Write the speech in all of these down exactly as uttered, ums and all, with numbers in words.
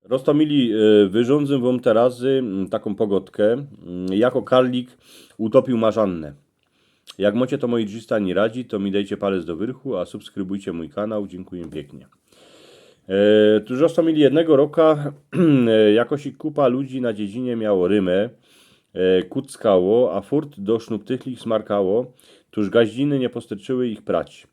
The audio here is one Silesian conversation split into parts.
Roztōmili, e, wyrządzę wōm terazy, mm, takōm pogodkã, mm, jako karlik utopiōł marzannã. Jak mocie to, moji drzistani, radzić, to mi dejcie palec do wyrchu, a subskrybujcie mōj kanał. Dziynkuję piyknie. E, tuż, roztōmili, jednego roka, e, jakoś i kupa ludzi na dziedzinie miało rymã, e, kuckało, a furt do sznuptychlich smarkało, tuż gaździny niy posterczyły ich prać.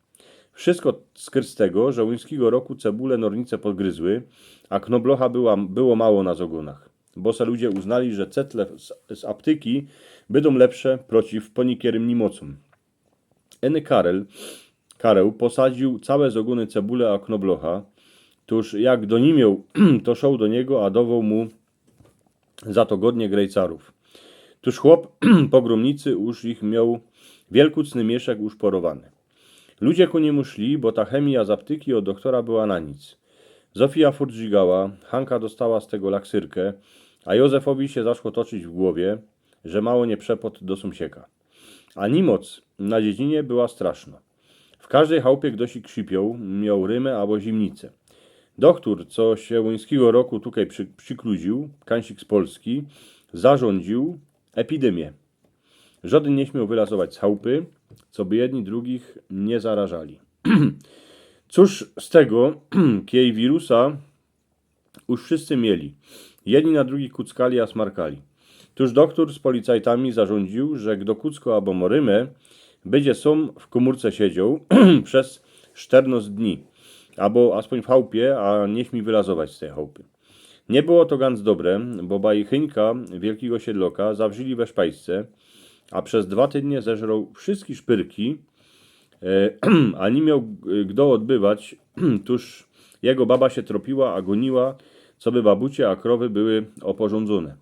Wszystko skyrz tego, że łuńskigo roku cebule nornice pogryzły, a knoblocha była, było mało na zogōnach. Bo se ludzie uznali, że cetle z, z aptyki bydōm lepsze przeciw ponikierym nimocōm. Eny Karel, Kareł posadził cołke zogōny cebule a knoblocha. Tuż jak do ni mioł, to szoł do niego, a dowoł mu za to godnie grejcarōw. Tuż chłop po grōmnicy już ich mioł wielkucny mieszek uszporowany. Ludzie ku nimu szli, bo ta chemija z aptyki ôd doktora była na nic. Zofija furt żigała, Hanka dostała z tego laksyrkã, a Józefowi sie zaczło toczyć w głowie, że mało niy przepod do sōmsieka. A nimoc na dziedzinie była strasznŏ. W kożdej chałpie gdoś i krzipiōł, mioł rymã abo zimnice. Doktōr, co sie łuńskigo roku tukej przy-, przikluziōł, kansik z Polski, zarządziōł epidymie. Żodyn niy śmioł wylazować z chałpy, coby jedni drugich niy zarażali. Cōż z tego, kiej wirusa już wszyscy mieli. Jedni na drugich kuckali, a smarkali. Tuż doktōr z policajtami zarządziōł, że gdo kucko abo mŏ rymã, bydzie sōm w kōmōrce siedzioł bez szternŏst dni, abo aspōń w chałpie, a niy śmij wylazować z tyj chałpy. Niy było to ganc dobre, bo bajchynka wielkigo siedloka zawrzili we szpajsce, a bez dwa tydnie zeżroł wszyjske szpyrki, e, a niy mioł, e, gdo ôdbywać, tuż jego baba sie tropiła, a gōniła, coby babucie a krowy były ôporządzōne.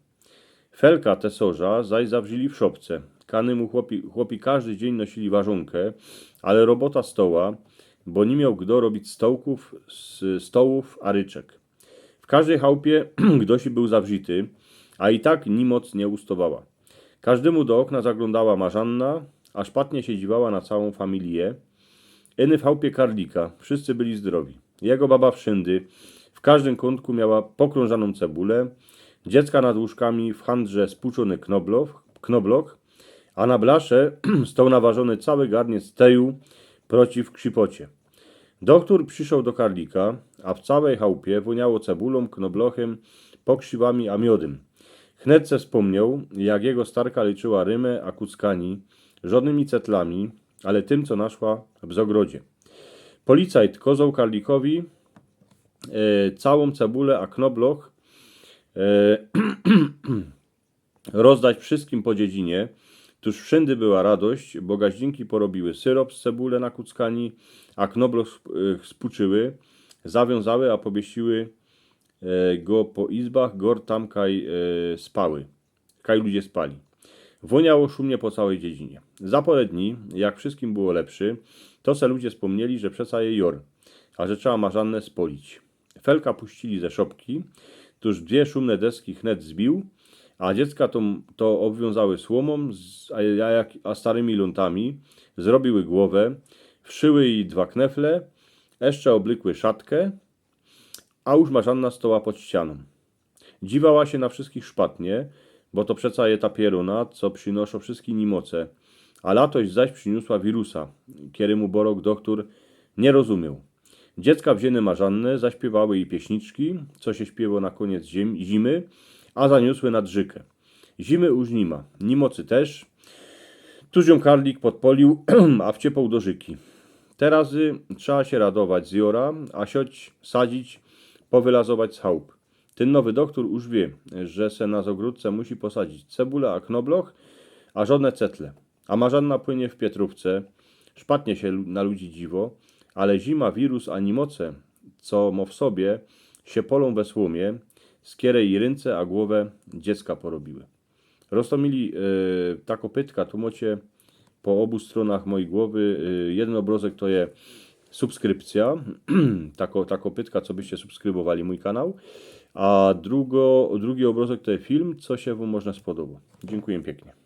Felka tesorza zaś zawrzili w szopce. Kany mu chłopi, chłopi kożdy dziyń nosili ważōnkã, ale robota stoła, bo niy mioł gdo robić stołkōw, s-, stołōw, a ryczek. W kożdej chałpie gdoś był zawrzity, a i tak nimoc niy ustowała. Kożdymu do ôkna zaglōndała marzanna, a szpatnie sie dziwała na cołkõ familijã. Eny w chałpie karlika, wszyscy byli zdrowi. Jego baba wszyndy, w kożdym kōntku miała pokrōnżanōm cebulã, dziecka nad łōżkami w handrze spuczōny knobloch, knobloch, a na blasze stoł nawarzōny cołki garniec teju przeciw krzipocie. Doktōr prziszoł do karlika, a w cołkij chałpie wōniało cebulōm, knoblochym, pokrzywami a miodym. Wnet se spōmnioł, jak jego starka lyczyła rymã a kuckani, żodnymi cetlami, ale tym, co naszła w zogrodzie. Policajt kozoł karlikowi, e, cołkõ cebulã a knobloch, e, rozdać wszyskim po dziedzinie. Tuż wszyndy była radość, bo gaździnki porobiły syrop z cebule na kuckani, a knobloch sp-, e, spuczyły, zawiōnzały, a powiesiły, e, go po izbach, gŏr tam kaj, e, spały. Kaj ludzie spali. Wōniało szumnie po cołkij dziedzinie. Za pŏrã dni, jak wszyskim było lepszy, to se ludzie spōmnieli, że przeca je jŏr, a że trzeba marzannã spolić. Felka puścili ze szopki, tuż dwie szumne deski wnet zbił, a dziecka to, to ôbwiōnzały słōmōm, z, a, a, jak, a starymi lōntami, zrobiły głowã, wszyły jij dwa knefle, jeszcze ôblykły szatkã, a już marzanna stoła pod ścianōm. Dziwała sie na wszyjskich szpatnie, bo to przeca je ta pierōna, co przinoszŏ wszyjske nimoce, a latość zaś prziniōsła wirusa, kerymu Borok doktōr niy rozumioł. Dziecka wziyny marzanne zaśpiywały jij pieśniczki, co sie śpiywo na kōniec zim-, zimy, a zaniōsły nad rzykã. Zimy już ni ma, nimocy tyż. Tuż jōm karlik podpolił, a wciepoł do rzyki. Terazy trzeba sie radować z jŏra, a sioć sadzić, powylazować z chałp. Tyn nowy doktōr już wiy, że se na zogrodce musi posadzić cebulã a knobloch, a żodne cetle. A marzanna płynie w pietrōwce, szpatnie sie lu-, na ludzi dziwŏ, ale zima, wirus a nimoce, co mŏ w sobie, sie polōm we słōmie, z kerej rynce a głowã dziecka porobiły. Roztōmili, e, ta kopytka, tu mŏcie po ôbu strōnach mojij głowy, e, jedyn ôbrŏzek to je subskrypcjŏ, ta ko-, ta kopytka, co byście subskrybowali mōj kanał, a drugo-, drugi ôbrŏzek to je film, co sie wōm może spodoba. Dziynkuję piyknie.